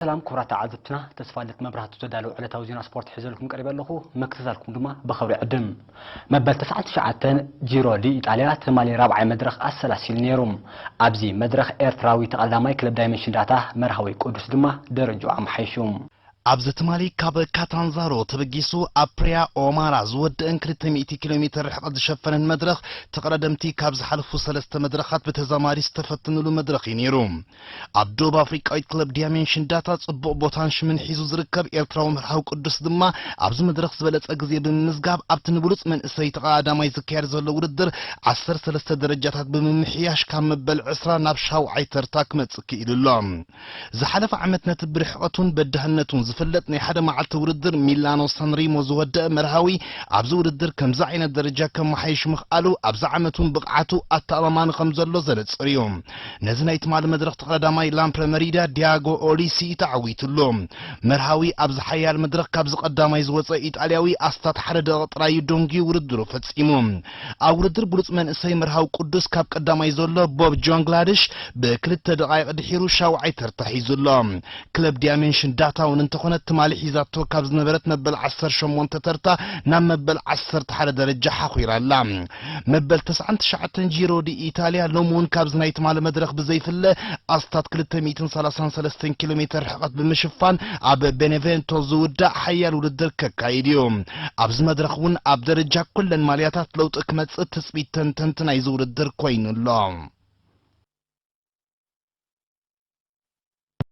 ሰላም ክቡራት ተዓዘብትና፣ ተስፋልደት መብራህቱ ዘዳለዉ ዕለታዊ ዜና ስፖርት ሒዘልኩም ቀሪበ ኣለኹ። ምክትታልኩም ድማ ብኽብሪ ዕድም። መበል ተስዓን ትሽዓተን ጂሮ ዲ ኢጣልያ ትማሊ ራብዓይ መድረኽ ኣሰላሲሉ ነይሩ። ኣብዚ መድረኽ ኤርትራዊ ተቐዳማይ ክለብ ዳይመንሽን ዳታ መርሃዊ ቅዱስ ድማ ደረጃኡ ኣመሓይሹ። ኣብዚ ትማሊ ካብ ካታንዛሮ ተበጊሱ ኣብ ፕሪያ ኦማራ ዝወደአን ክልተ ሚእቲ ኪሎ ሜትር ርሕቐት ዝሸፈነን መድረኽ፣ ተቐዳደምቲ ካብ ዝሓለፉ ሰለስተ መድረኻት ብተዛማዲ ዝተፈተኑሉ መድረኽ እዩ ነይሩ። ኣብ ደቡብ ኣፍሪቃዊት ክለብ ዲያሜንሽን ዳታ ጽቡቕ ቦታን ሽምን ሒዙ ዝርከብ ኤርትራዊ መርሃዊ ቅዱስ ድማ ኣብዚ መድረኽ ዝበለጸ ግዜ ብምምዝጋብ ኣብቲ ንብሉጽ መንእሰይ ተቐዳዳማይ ዝካየድ ዘሎ ውድድር ዓሰርተ ሰለስተ ደረጃታት ብምምሕያሽ ካብ መበል ዕስራ ናብ ሻውዓይ ተርታ ክመጽእ ክኢሉ ኣሎ። ዝሓለፈ ዓመት ነቲ ብርሕቐቱን በዳህነቱን ዝፍለጥ ናይ ሓደ መዓልቲ ውድድር ሚላኖ ሳንሪሞ ዝወደአ መርሃዊ ኣብዚ ውድድር ከምዚ ዓይነት ደረጃ ከመሓይሽ ምኽኣሉ ኣብዚ ዓመት እውን ብቕዓቱ ኣተኣማማኒ ከም ዘሎ ዘነጽር እዩ። ነዚ ናይ ትማሊ መድረኽ ተቐዳዳማይ ላምፕረ መሪዳ ዲያጎ ኦሊሲ እዩ ተዓዊትሉ። መርሃዊ ኣብዚ ሓያል መድረኽ ካብዚ ቀዳማይ ዝወጸ ኢጣልያዊ ኣስታት ሓደ ደቂቕ ጥራይ እዩ ዶንጊ ውድድሩ ፈጺሙ። ኣብ ውድድር ብሉጽ መንእሰይ መርሃዊ ቅዱስ ካብ ቀዳማይ ዘሎ ቦብ ጆንግላድሽ ብክልተ ደቓይቕ ድሒሩ ሻውዓይ ተርታ ሒዙ ኣሎ። ክለብ ዲያሜንሽን ዳታ እውን እንተኾነ ትማሊ ሒዛቶ ካብ ዝነበረት መበል ዓሰርተ ሸሞንተ ተርታ ናብ መበል ዓሰርተ ሓደ ደረጃ ሓኺራ ኣላ። መበል ተስዓን ትሽዓተን ጂሮ ዲ ኢታልያ ሎሚ እውን ካብዚ ናይ ትማሊ መድረኽ ብዘይፍለ ኣስታት ክልተ ሚእትን ሰላሳን ሰለስተን ኪሎ ሜትር ርሕቐት ብምሽፋን ኣብ ቤኔቬንቶ ዝውዳእ ሓያል ውድድር ከካይድ እዩ። ኣብዚ መድረኽ እውን ኣብ ደረጃ ኩለን ማልያታት ለውጢ ክመጽእ ትጽቢት ተንተንቲ ናይዚ ውድድር ኮይኑ ኣሎ።